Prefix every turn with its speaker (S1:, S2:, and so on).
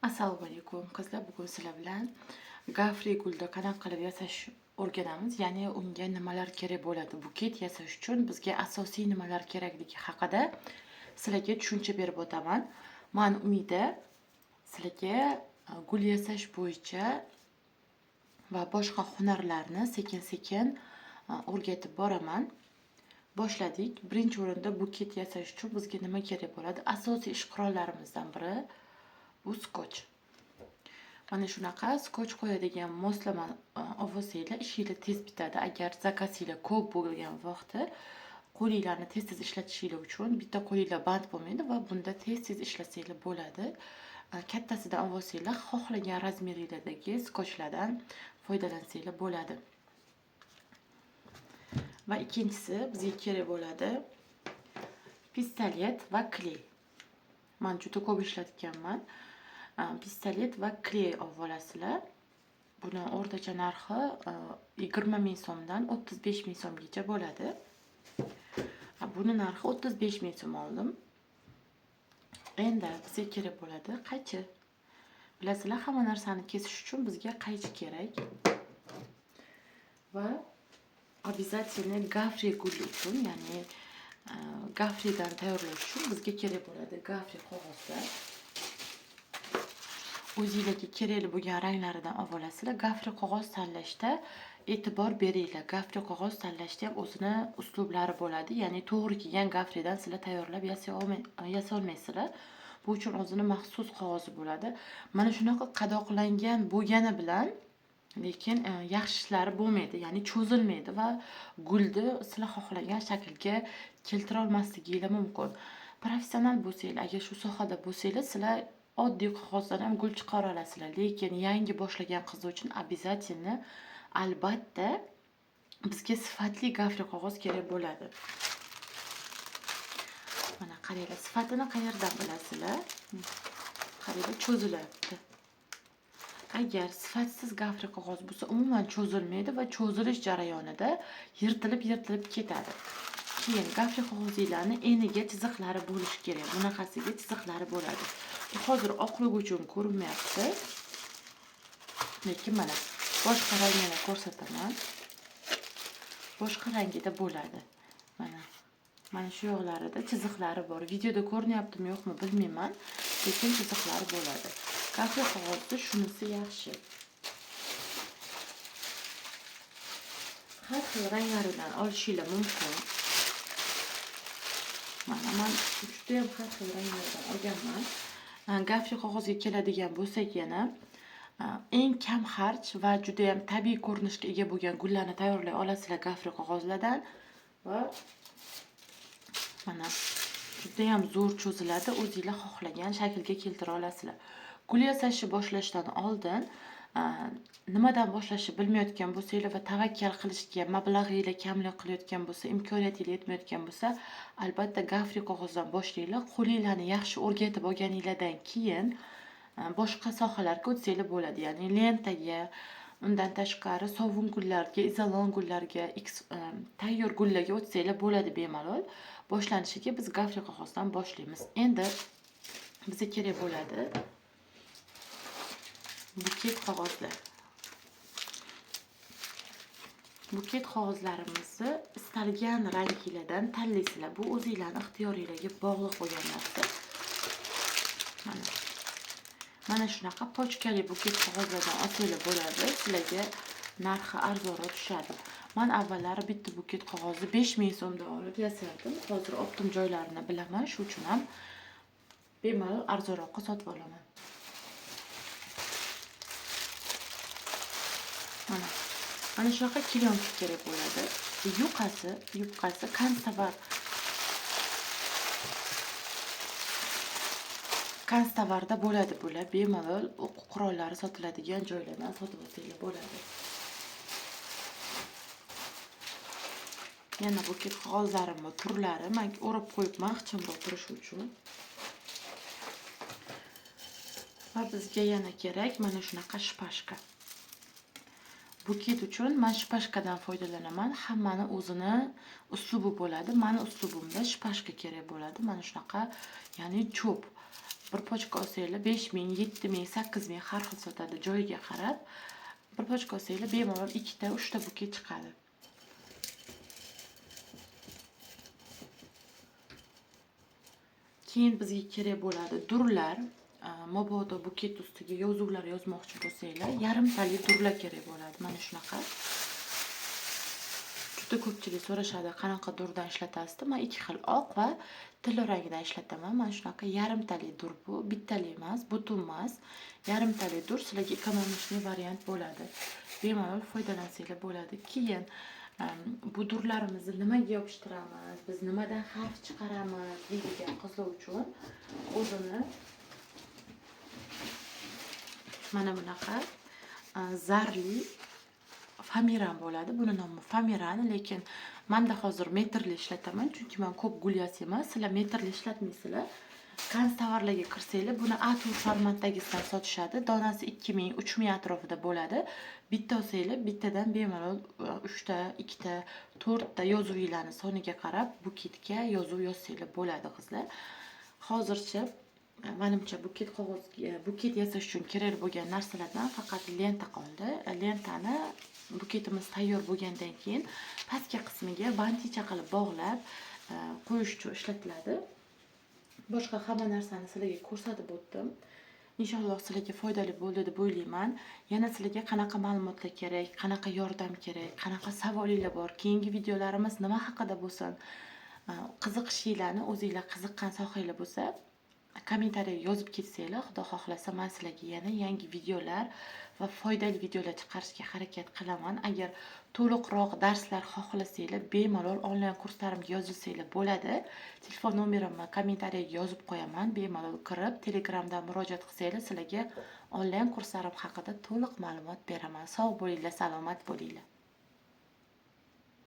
S1: Assalomu alaykum qizlar, bugun sizlar bilan gafri gulni qanaqa qilib yasash o'rganamiz, ya'ni unga nimalar kerak bo'ladi, buket yasash uchun bizga asosiy nimalar kerakligi haqida sizlarga tushuncha berib o'taman. Man Umida sizlarga gul yasash bo'yicha va boshqa hunarlarni sekin-sekin o'rgatib boraman. Boshladik. Birinchi o'rinda buket yasash uchun bizga nima kerak bo'ladi? Asosiy ish qurollarimizdan biri bu skoch. Mana shunaqa skoch qo'yadigan moslama olsanglar, ishinglar tez bitadi. Agar zakazinglar ko'p bo'lgan vaqtda qo'linglarni tez-tez ishlatishinglar uchun bitta qo'linglar band bo'lmaydi va bunda tez-tez ishlasanglar bo'ladi. Kattasidan olsanglar, xohlagan razmeringlardagi skochlardan foydalansanglar bo'ladi. Va ikkinchisi bizga kerak bo'ladi pistolet va kley. Men juda ko'p ishlatganman. Pistolet va kley olib olasizlar. Buni o'rtacha narxi 20 ming so'mdan 35 ming so'mgacha bo'ladi. Buni narxi 35 ming so'm oldim. Endi bizga kerak bo'ladi qaychi. Bilasizlar, hamma narsani kesish uchun bizga qaychi kerak. Va обязательно gafri gul uchun, ya'ni gafridan tayyorlash uchun bizga kerak bo'ladi gafri qog'ozlar. O'zingizga kerakli bo'lgan ranglaridan olib olasizlar. Gafri qog'oz tanlashda e'tibor beringlar. Gafri qog'oz tanlashda ham o'zini uslublari bo'ladi. Ya'ni to'g'ri kelgan gafridan sizlar tayyorlab yasay olmaysizlar. Bu uchun o'zini maxsus qog'ozi bo'ladi. Mana shunaqa qadoqlangan bo'lgani bilan lekin yaxshilari bo'lmaydi, ya'ni cho'zilmaydi va gulni sizlar xohlagan shaklga keltira olmasligingiz mumkin. Professional bo'lsanglar, agar shu sohada bo'lsanglar, sizlar oddiy qog'ozdan ham gul chiqara olasizlar. Lekin yangi boshlagan qiz uchun обязательно, albatta bizga sifatli gafri qog'oz kerak bo'ladi. Mana qaranglar, sifatini qayerdan bilasizlar? Qaranglar, cho'zilyapti. Agar sifatsiz gafri qog'oz bo'lsa, umuman cho'zilmaydi va cho'zilish jarayonida yirtilib-yirtilib ketadi. Keyin gafri qog'ozinglarni eniga chiziqlari bo'lishi kerak. Bunaqasiga chiziqlari bo'ladi. Bu hozir oqligi uchun ko'rinmayapti. Lekin mana boshqa rangini ko'rsataman. Boshqa rangida bo'ladi. Mana mana shu yoqlarida chiziqlari bor. Videoda ko'rinyaptimi yo'qmi bilmayman, lekin chiziqlari bo'ladi. Gafri qog'ozda shunisi yaxshi. Har xil ranglaridan olishinglar mumkin. Mana men juda ham har xil ranglardan olganman. Gafri qog'ozga keladigan bo'lsak yana eng kam xarj va juda ham tabiiy ko'rinishga ega bo'lgan gullarni tayyorlay olasizlar gafri qog'ozlardan va mana juda ham zo'r cho'ziladi, o'zingizlar xohlagan shaklga keltira olasizlar. Gul yasashni boshlashdan oldin nimadan boshlashni bilmayotgan bo'lsanglar va tavakkal qilishga mablag'inglar kamlik qilayotgan bo'lsa, imkoniyatinglar yetmayotgan bo'lsa, albatta gafri qog'ozdan boshlanglar. Qo'linglarni yaxshi o'rgatib olganinglardan keyin boshqa sohalarga o'tsanglar bo'ladi. Ya'ni lentaga, undan tashqari sovun gullarga, izolon gullarga, tayyor gullarga o'tsanglar bo'ladi bemalol. Boshlanishiga biz gafri qog'ozdan boshlaymiz. Endi bizga kerak bo'ladi buket qog'ozlar. Buket qog'ozlarimizni istalgan ranglardan tanlaysizlar. Bu o'zingizlarning ixtiyoringizga bog'liq bo'lgan narsa. Mana. Mana shunaqa pochkali buket qog'ozlardan olsanglar bo'ladi. Sizlarga narxi arzonroq tushadi. Men avvallari bitta buket qog'ozni 5000 so'mdan olib yasardim. Hozir optim joylarini bilaman, shu uchun ham bemalol arzonroqqa sotib olaman. Mana. Mana shunaqa klyonka kerak bo'ladi. Yupqasi kanstovarda bo'ladi bular. Bemalol o'quv qurollari sotiladigan joylardan sotib olsanglar bo'ladi. Yana buket qog'ozlarimni turlari men o'rab qo'yibman ixchamroq turishi uchun. Va bizga yana kerak mana shunaqa shpashka. Buket uchun men shpashkadan foydalanaman. Hammani o'zini uslubi bo'ladi. Meni uslubimda shpashka kerak bo'ladi. Mana shunaqa, ya'ni cho'p. Bir pochka olsanglar 5000, 7000, 8000 har xil sotadi joyiga qarab. Bir pochka olsanglar bemalol 2 ta, 3 ta buket chiqadi. Keyin bizga kerak bo'ladi durlar. Mabodo buket ustiga yozuvlar yozmoqchi bo'lsanglar, yarimtali durlar kerak bo'ladi. Mana shunaqa. Juda ko'pchilik so'rashadi, qanaqa durdan ishlatasiz deb. Men 2 xil oq va tilla rangidan ishlataman. Mana shunaqa yarimtali dur bu, bittali emas, butun emas. Yarimtali dur sizlarga ekonomichniy variant bo'ladi. Bemalol foydalansanglar bo'ladi. Keyin bu durlarimizni nimaga yopishtiramiz, biz nimadan harf chiqaramiz deydigan qizlar uchun o'zini mana bunaqa zarli foamiran bo'ladi. Buni nomi foamiran, lekin menda hozir metrli ishlataman, chunki men ko'p gul yasayman. Sizlar metrli ishlatmaysizlar. Kanstovarlarga kirsanglar, buni A4 formatdagisidan sotishadi. Donasi 2000, 3000 atrofida bo'ladi. Bitta olsanglar, bittadan bemalol 3 ta, 2 ta, 4 ta yozuvlarni soniga qarab buketga yozuv yozsanglar bo'ladi qizlar. Hozircha menimcha buket qog'ozga, buket yasash uchun kerak bo'lgan narsalardan faqat lenta qoldi. Lentani buketimiz tayyor bo'lgandan keyin pastki qismiga banticha qilib bog'lab qo'yish uchun ishlatiladi. Boshqa hamma narsani sizlarga ko'rsatib o'tdim. Inshaalloh sizlarga foydali bo'ldi deb o'ylayman. Yana sizlarga qanaqa ma'lumotlar kerak, qanaqa yordam kerak, qanaqa savolinglar bor, keyingi videolarimiz nima haqida bo'lsin, qiziqishinglarni, o'zinglar qiziqqan sohanglar bo'lsa, kommentariyaga yozib ketsanglar, Xudo xohlasa men sizlarga yana yangi videolar va foydali videolar chiqarishga harakat qilaman. Agar to'liqroq darslar xohlasanglar, bemalol onlayn kurslarimga yozilsanglar bo'ladi. Telefon nomerimni kommentariyaga yozib qo'yaman. Bemalol kirib, Telegramdan murojaat qilsanglar, sizlarga onlayn kurslarim haqida to'liq ma'lumot beraman. Sog' bo'linglar, salomat bo'linglar.